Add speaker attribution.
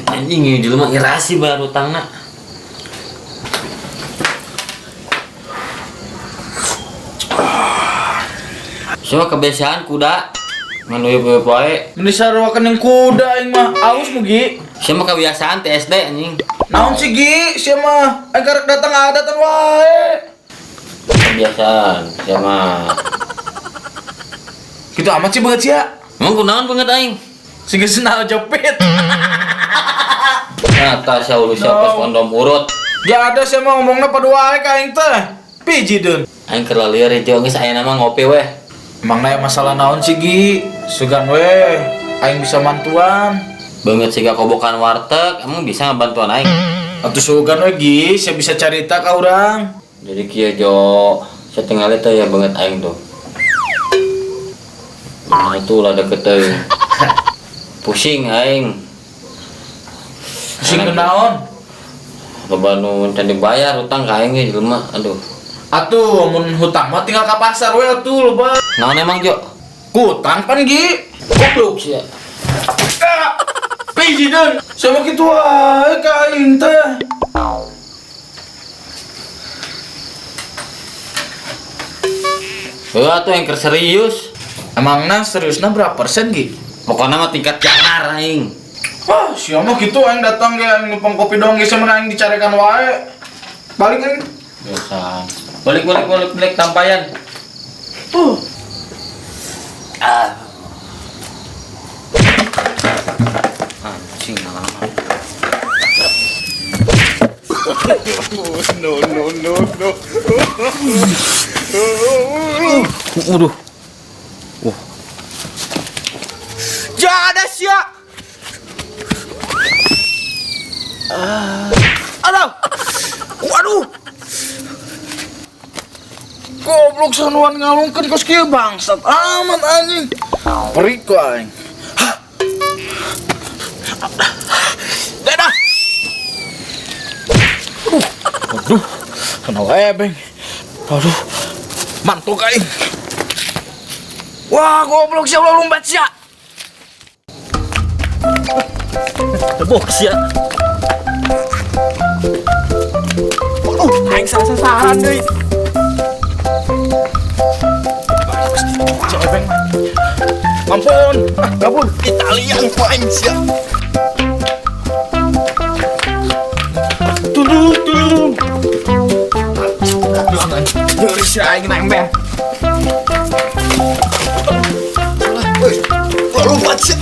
Speaker 1: Anjing ieu jelema irasi bayar hutangna. Semua kebiasaan kuda ngan uyup-uyup wae.
Speaker 2: Meni sarua kening kuda aing mah aus mugi.
Speaker 1: Semua kebiasaan TSD anjing.
Speaker 2: Naon sih Gi? Sia mah aing karek datang adatan wae.
Speaker 1: Kebiasaan sama.
Speaker 2: Gitu amat sih banget sia.
Speaker 1: Emang kunaon banget aing?
Speaker 2: Sing senal jepit.
Speaker 1: Nah, tas sia lu siapa
Speaker 2: No.
Speaker 1: kondom urut.
Speaker 2: Ya ada sia mah ngomongna pada wae ka aing teh. Piji deun.
Speaker 1: Aing keur lieur itu geus aya nama ngopi weh.
Speaker 2: Emang naya masalah naon sih Gi? Sugan weh, aing bisa mantuan.
Speaker 1: Banget siga kobokan warteg, emang bisa ngebantuan aing?
Speaker 2: Atuh sugan weh Gi, saya bisa carita ka urang.
Speaker 1: Jadi kieu Jo, saya tinggal itu ya banget aing tuh. Nah, itu lah deket teuing. Pusing aing.
Speaker 2: Pusing kunaon?
Speaker 1: Loba nu can dibayar utang ka aing ge jelema, aduh.
Speaker 2: Atuh mun hutang mah tinggal ka pasar we atuh loba.
Speaker 1: Naon emang Jo?
Speaker 2: Kutang pan Gi.
Speaker 1: Goblok sia.
Speaker 2: Ah, Piji deun. Sama kitu wae ka aing teh.
Speaker 1: Heuh atuh yang keur serius.
Speaker 2: Emangna seriusna berapa persen Gi?
Speaker 1: Pokoknya mah tingkat jangar aing.
Speaker 2: Wah, siapa gitu aing datang ge aing numpang kopi doang ge sama aing dicarekan wae. Balik aing.
Speaker 1: Biasa. Balik balik balik balik tampayan.
Speaker 2: Tuh.
Speaker 1: Ah. Anjing lama.
Speaker 2: No no no no.
Speaker 1: Waduh. Wah.
Speaker 2: Jada sia. Aduh. Waduh. Goblok sanuan ngalungkeun kos kieu bangsat amat anjing. Perik ku aing. Dadah. Aduh. Aduh. Kena ebeng. Aduh. Mantuk aing. Wah, goblok sia ulah lumbat sia.
Speaker 1: Tebok sia.
Speaker 2: Aduh, aing salah sasaran deui. Cebeng. Ampun, ah, gabun. Italian ku aing sia. Tulung, tulung. Aduh, anjing. Nyeri sia aing nembel. Woi, lompat sia.